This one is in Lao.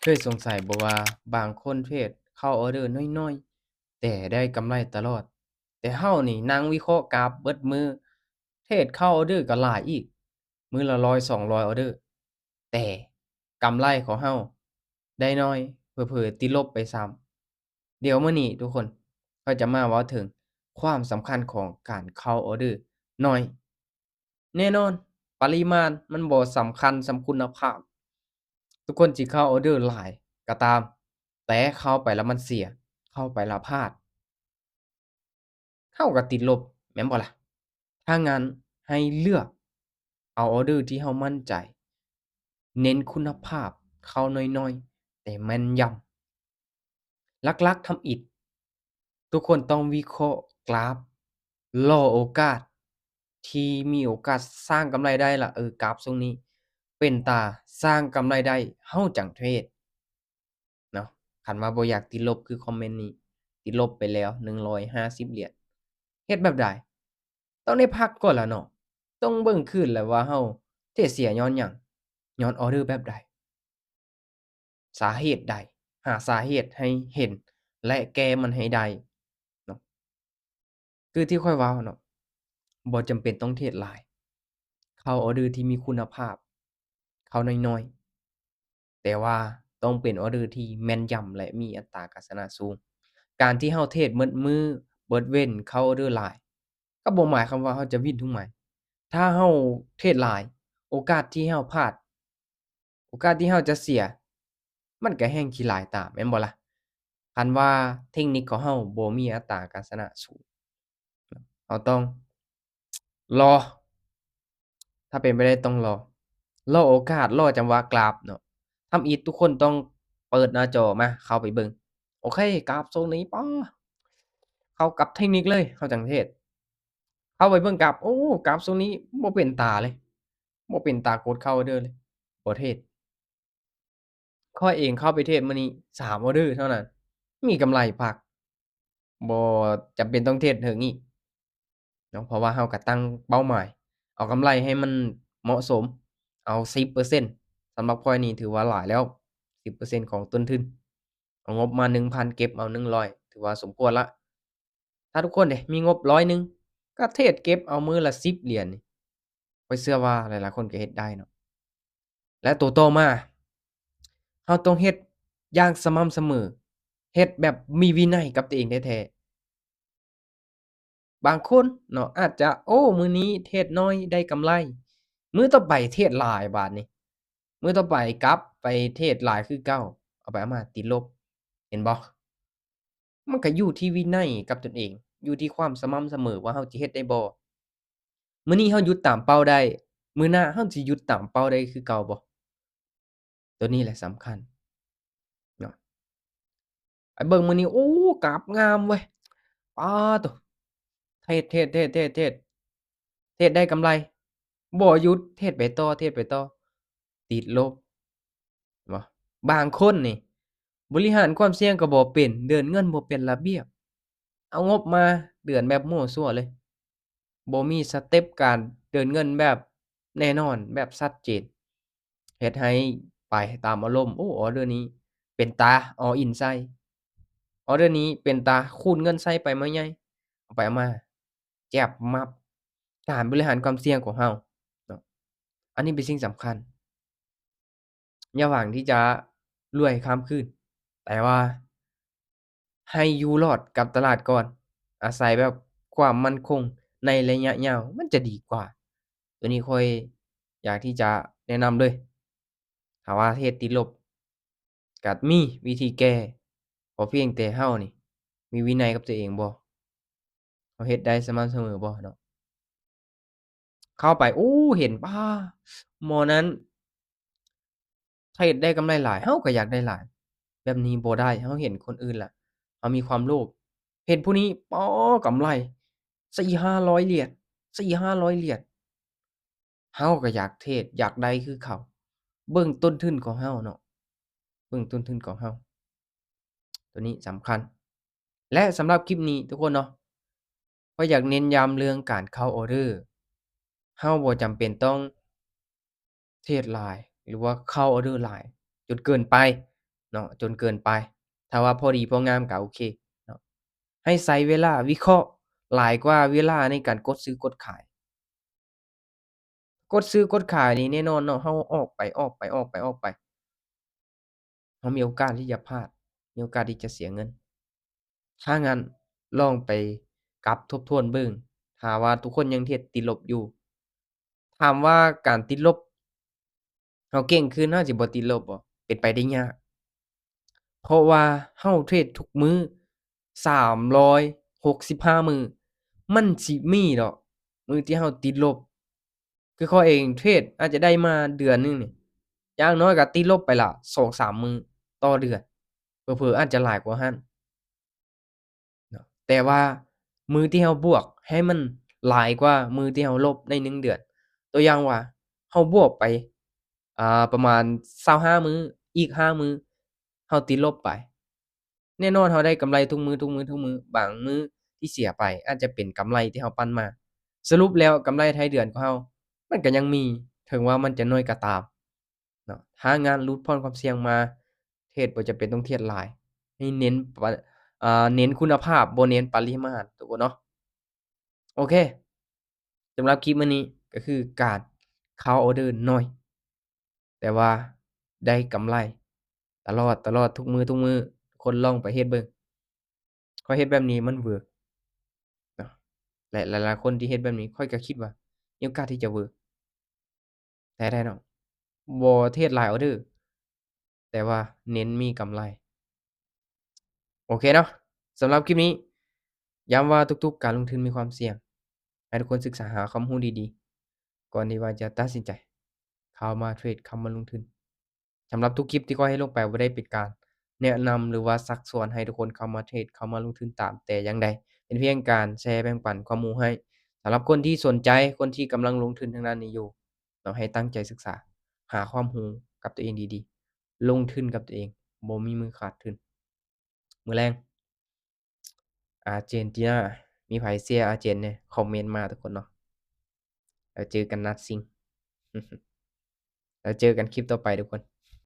ເຄີຍສົງໄສບໍ່ວ່າບາງຄົນເທຣດເຂົ້າອອເດີນ້ອຍໆ ແຕ່ໄດ້ກຳໄລຕະຫຼອດ? ແຕ່ເຮົານີ້ນັ່ງວິເຄາະກາບເບິດມື້, ເທຣດເຂົ້າອອເດີກໍຫຼາຍອີກ, ມື້ລະຮ້ອຍສອງຮ້ອຍອອເດີ, ແຕ່ກຳໄລຂອງເຮົາໄດ້ໜ້ອຍ, ເຜີໆຕິດລົບໄປຊ້ຳ. ດຽວມື້ນີ້ທຸກຄົນ ຂ້ອຍຈະມາເວົ້າເຖິງຄວາມສຳຄັນຂອງການເຂົ້າອອເດີໜ້ອຍ. ແນ່ນອນ, ປະລິມານມັນບໍ່ສຳຄັນສ່ຳຄຸນນະພາບ. ທຸກຄົນຊິເຂົ້າອອເດີຫຼາຍກໍຕາມ, ແຕ່ເຂົ້າໄປແລ້ວມັນເສຍ, ເຂົ້າໄປແລ້ວພາດ, ເຮົາກໍຕິດລົບ, ແມ່ນບໍ່ລະ? ຖ້າງນັ້ນໃຫ້ເລືອກເອົາອອເດີທີ່ເຮົາໝັ້ນໃຈ, ເນັ້ນຄຸນນະພາບ, ເຂົ້າໜ້ອຍໆ ແຕ່ແມ່ນຢຳ. ຫຼັກໆທຳອິດ, ທຸກຄົນຕ້ອງວິເຄາະກຣາຟ, ລໍໂອກາດທີ່ມີໂອກາດສ້າງກຳໄລໄດ້ລະ, ເອີ, ກາບຊົງນີ້ເປັນຕາສ້າງກຳໄລໄດ້, ເຮົາຈັ່ງເທຣດເນາະ. ຄັນວ່າບໍ່ຢາກຕິດລົບຄືຄອມເມັນນີ້, ຕິດລົບໄປແລ້ວໜຶ່ງຮ້ອຍຫ້າສິບຫຼຽນ, ເຮັດແບບໃດ? ຕ້ອງໄດ້ພັກກ່ອນລະເນາະ, ຕ້ອງເບິ່ງຄືນແຫຼະວ່າເຮົາເທຣດເສຍຍ້ອນຫຍັງ, ຍ້ອນອອເດີແບບໃດ? ສາເຫດໃດ, ຫາສາເຫດໃຫ້ເຫັນ ແລະ ແກ້ມັນໃຫ້ໄດ້ເນາະ. ຄືທີ່ຂ້ອຍເວົ້າເນາະ, ບໍ່ຈຳເປັນຕ້ອງເທຣດຫຼາຍ, ເຂົ້າອອເດີທີ່ມີຄຸນນະພາບ, ເຂົ້າໜ້ອຍໆ ແຕ່ວ່າຕ້ອງເປັນອອເດີທີ່ແມ່ນຢຳ ແລະ ມີອັດຕາການຊະນະສູງ. ການທີ່ເຮົາເທຣດໝົດມື້, ເບິດເວັນ, ເຂົ້າອອເດີຫຼາຍ, ກໍບໍ່ໝາຍຄວາມວ່າເຮົາຈະວິນທຸກໄມ້. ຖ້າເຮົາເທຣດຫຼາຍ, ໂອກາດທີ່ເຮົາພາດ, ໂອກາດທີ່ເຮົາຈະເສຍ, ມັນກໍແຮ່ງຂີ້ຫຼາຍຕາ, ແມ່ນບໍ່ລະ? ຄັນວ່າເທັກນິກຂອງເຮົາບໍ່ມີອັດຕາການຊະນະສູງ, ເຮົາຕ້ອງລໍ, ຖ້າເປັນໄປໄດ້ຕ້ອງລໍ, ລໍໂອກາດ, ລໍຈັງຫວະກຣາຟເນາະ. ທຳອິດທຸກຄົນຕ້ອງເປີດໜ້າຈໍມາ, ເຂົ້າໄປເບິ່ງ. ໂອເຄ, ກຣາຟຊົງນີ້, ປ້າ, ເຂົ້າກັບເທັກນິກເລີຍ, ເຮົາຈັ່ງເທຣດ. ເຂົ້າໄປເບິ່ງກຣາຟ, ໂອ້, ກຣາຟຊົງນີ້ບໍ່ເປັນຕາເລີຍ, ບໍ່ເປັນຕາກົດເຂົ້າເດີເລີຍ, ບໍ່ເທຣດ. ຂ້ອຍເອງເຂົ້າໄປເທຣດມື້ນີ້ສາມອອເດີເທົ່ານັ້ນ, ມີກຳໄລພັກ, ບໍ່ຈຳເປັນຕ້ອງເທຣດເຖິງອີກເນາະ, ເພາະວ່າເຮົາກໍຕັ້ງເປົ້າໝາຍເອົາກຳໄລໃຫ້ມັນເໝາະສົມ, ເອົາສິບເປີເຊັນ. ສຳລັບຂ້ອຍນີ້ຖືວ່າຫຼາຍແລ້ວ, ສິບເປີເຊັນຂອງຕົ້ນທຶນ. ເອົາງົບມາໜຶ່ງພັນ, ເກັບເອົາໜຶ່ງຮ້ອຍ, ຖືວ່າສົມຄວນລະ. ຖ້າທຸກຄົນເດ ມີງົບຮ້ອຍໜຶ່ງ ກໍເທຣດເກັບເອົາມື້ລະສິບຫຼຽນນີ້, ຂ້ອຍເຊື່ອວ່າຫຼາຍໆຄົນກໍເຮັດໄດ້ເນາະ. ແລະ ໂຕຕໍ່ມາ ເຮົາຕ້ອງເຮັດຢ່າງສະໝ່ຳສະເໝີ, ເຮັດແບບມີວິໄນກັບຕົວເອງແທ້ໆ. ບາງຄົນເນາະ ອາດຈະ ໂອ້ ມື້ນີ້ເທຣດໜ້ອຍໄດ້ກຳໄລ, ມື້ຕໍ່ໄປເທຣດຫຼາຍບາດນີ້, ມື້ຕໍ່ໄປກັບໄປເທຣດຫຼາຍຄືເກົ່າ, ເອົາໄປເອົາມາຕິດລົບ. ເຫັນບໍ່? ມັນກໍຢູ່ທີ່ວິໄນກັບຕົນເອງ, ຢູ່ທີ່ຄວາມສະໝ່ຳສະເໝີວ່າເຮົາຈະເຮັດໄດ້ບໍ່. ມື້ນີ້ເຮົາຢຸດຕາມເປົ້າໄດ້, ມື້ໜ້າເຮົາຊິຢຸດຕາມເປົ້າໄດ້ຄືເກົ່າບໍ່? ຕົວນີ້ແຫຼະສຳຄັນເນາະ. ໄປເບິ່ງມື້ນີ້, ໂອ້ ກາບງາມເວີຍ, ປາໂຕ, ເທຣດ ເທຣດ ເທຣດ ເທຣດ ເທຣດ ເທຣດໄດ້ກຳໄລ, ບໍ່ຢຸດ, ເທຣດໄປຕໍ່ ເທຣດໄປຕໍ່, ຕິດລົບ. ເຫັນບໍ່? ບາງຄົນນີ້ ບໍລິຫານຄວາມສ່ຽງກໍບໍ່ເປັນ, ເດີນເງິນບໍ່ເປັນລະບຽບ, ເອົາງົບມາເດີນແບບມົ້ວຊົ່ວເລີຍ, ບໍ່ມີສະເຕັບການເດີນເງິນແບບແນ່ນອນ, ແບບຊັດເຈນ, ເຮັດໃຫ້ໄປຕາມອາລົມ. ໂອ້ ອອເດີນີ້ເປັນຕາ all in ໃສ່, ອອເດີນີ້ເປັນຕາຄູນເງິນໃສ່ໄປມາໃຫຍ່, ເອົາໄປເອົາມາ ແຈບມັບການບໍລິຫານຄວາມສ່ຽງຂອງເຮົາເນາະ. ອັນນີ້ເປັນສິ່ງສຳຄັນ. ຢ່າຫວັງທີ່ຈະລວຍຂ້າມຄືນ, ແຕ່ວ່າໃຫ້ຢູ່ລອດກັບຕະຫຼາດກ່ອນ, ອາໄສແບບຄວາມໝັ້ນຄົງໃນໄລຍະຍາວ ມັນຈະດີກວ່າ. ຕົວນີ້ຂ້ອຍຢາກທີ່ຈະແນະນຳເລີຍ. ຖ້າວ່າເຮັດຕິດລົບ ກໍມີວິທີແກ້, ຂໍພຽງແຕ່ເຮົານີ້ມີວິໄນກັບຕົວເອງບໍ່? ເຮົາເຮັດໄດ້ສະໝ່ຳສະເໝີບໍ່ເນາະ? ເຂົ້າໄປ ໂອ້ ເຫັນ ປ້າ ໝໍນັ້ນເທຣດໄດ້ກຳໄລຫຼາຍ, ເຮົາກໍຢາກໄດ້ຫຼາຍ. ແບບນີ້ບໍ່ໄດ້, ເຮົາເຫັນຄົນອື່ນລະ, ເຮົາມີຄວາມໂລບ. ເຫັນຜູ້ນີ້ ປ້າ ກຳໄລສີ່ຫ້າຮ້ອຍຫຼຽນ, ສີ່ຫ້າຮ້ອຍຫຼຽນ, ເຮົາກໍຢາກເທຣດ, ຢາກໄດ້ຄືເຂົາ. ເບິ່ງຕົ້ນທຶນຂອງເຮົາເນາະ, ເບິ່ງຕົ້ນທຶນຂອງເຮົາ. ຕົວນີ້ສຳຄັນ. ແລະ ສຳລັບຄລິບນີ້ທຸກຄົນເນາະ, ຂ້ອຍຢາກເນັ້ນຢ້ຳເລື່ອງການເຂົ້າອອເດີ. ເຮົາບໍ່ຈຳເປັນຕ້ອງເທຣດຫຼາຍ ຫຼືວ່າເຂົ້າອອເດີຫຼາຍຈົນເກີນໄປ. ເນາະ ຈົນເກີນໄປ. ຖ້າວ່າພໍດີພໍງາມກໍໂອເຄເນາະ. ໃຫ້ໃຊ້ເວລາວິເຄາະຫຼາຍກວ່າເວລາໃນການກົດຊື້ກົດຂາຍ. ກົດຊື້ກົດຂາຍນີ້ແນ່ນອນເນາະ ເຮົາອອກໄປ ອອກໄປ ອອກໄປ ອອກໄປ ເຮົາມີໂອກາດທີ່ຈະພາດ ມີໂອກາດທີ່ຈະເສຍເງິນ. ຖ້າຊັ້ນລອງໄປກັບທົບທວນເບິ່ງ ຖ້າວ່າທຸກຄົນຍັງເທຣດຕິດລົບຢູ່. ຖາມວ່າການຕິດລົບ ເຮົາເກັ່ງຂຶ້ນ ເຮົາຊິບໍ່ຕິດລົບບໍ່? ເປັນໄປໄດ້ຍາກ. ເພາະວ່າເຮົາເທຣດທຸກມື້ ສາມຮ້ອຍຫົກສິບຫ້າມື້ ມັນຊິມີດອກມື້ທີ່ເຮົາຕິດລົບ. ຄືຂ້ອຍເອງເທຣດອາດຈະໄດ້ມາເດືອນໜຶ່ງນີ້ ຢ່າງໜ້ອຍກໍຕິດລົບໄປລະສອງສາມມື້ຕໍ່ເດືອນ ເຜີໆອາດຈະຫຼາຍກວ່າຫັ້ນເນາະ. ແຕ່ວ່າມື້ທີ່ເຮົາບວກໃຫ້ມັນຫຼາຍກວ່າມື້ທີ່ເຮົາລົບໃນໜຶ່ງເດືອນ. ຕົວຢ່າງວ່າເຮົາບວກໄປ ອ່າ ປະມານຊາວຫ້າມື້ ອີກຫ້າມື້ເຮົາຕິດລົບໄປ ແນ່ນອນເຮົາໄດ້ກຳໄລທຸກມື້ ທຸກມື້ ທຸກມື້. ບາງມື້ທີ່ເສຍໄປອາດຈະເປັນກຳໄລທີ່ເຮົາປັ່ນມາ. ສະຫຼຸບແລ້ວກຳໄລທ້າຍເດືອນຂອງເຮົາມັນກໍຍັງມີ ເຖິງວ່າມັນຈະໜ້ອຍກໍຕາມເນາະ. ຖ້າງານຫຼຸດຜ່ອນຄວາມສ່ຽງມາ ເທຣດບໍ່ຈຳເປັນຕ້ອງເທຣດຫຼາຍ ໃຫ້ເນັ້ນປະ ເອີ ເນັ້ນຄຸນນະພາບ ບໍ່ເນັ້ນປະລິມານ ທຸກຄົນເນາະ. ໂອເຄ ສຳລັບຄລິບມື້ນີ້ກໍຄືການເຂົ້າອອເດີໜ້ອຍ ແຕ່ວ່າໄດ້ກຳໄລຕະຫຼອດ ຕະຫຼອດ ທຸກມື້ ທຸກມື້. ທຸກຄົນລອງໄປເຮັດເບິ່ງ ຂ້ອຍເຮັດແບບນີ້ມັນເວີກເນາະ ແລະ ຫຼາຍໆຄົນທີ່ເຮັດແບບນີ້ ຂ້ອຍກໍຄິດວ່າມີໂອກາດທີ່ຈະເວີກ. ແທ້ໆເນາະ ບໍ່ເທຣດຫຼາຍອອເດີ ແຕ່ວ່າເນັ້ນມີກຳໄລ. ໂອເຄເນາະ ສຳລັບຄລິບນີ້ ຢ້ຳວ່າທຸກໆການລົງທຶນມີຄວາມສ່ຽງ. ໃຫ້ທຸກຄົນສຶກສາຫາຄວາມຮູ້ດີໆ ກ່ອນທີ່ວ່າຈະຕັດສິນໃຈເຂົ້າມາເທຣດ ເຂົ້າມາລົງທຶນ. ສຳລັບທຸກຄລິບທີ່ຂ້ອຍເຮັດລົງໄປ ບໍ່ໄດ້ເປັນການແນະນຳ ຫຼືວ່າຊັກຊວນໃຫ້ທຸກຄົນເຂົ້າມາເທຣດ ເຂົ້າມາລົງທຶນຕາມແຕ່ຢ່າງໃດ. ເປັນພຽງການແຊແບ່ງປັນຄວາມຮູ້ໃຫ້ ສຳລັບຄົນທີ່ສົນໃຈ ຄົນທີ່ກຳລັງລົງທຶນທາງດ້ານນີ້ຢູ່ເນາະ. ໃຫ້ຕັ້ງໃຈສຶກສາ ຫາຄວາມຮູ້ກັບຕົວເອງດີໆ ລົງທຶນກັບຕົວເອງ ບໍ່ມີມື້ຂາດທຶນ. ມື້ແລງ ອາເຈນຕີນາ ມີໃຜເຊຍອາເຈນແດ່? ຄອມເມັນມາທຸກຄົນເນາະ. ແລ້ວເຈີກັນນັດຊິງ ແລ້ວເຈີກັນຄລິບຕໍ່ໄປທຸກຄົນ.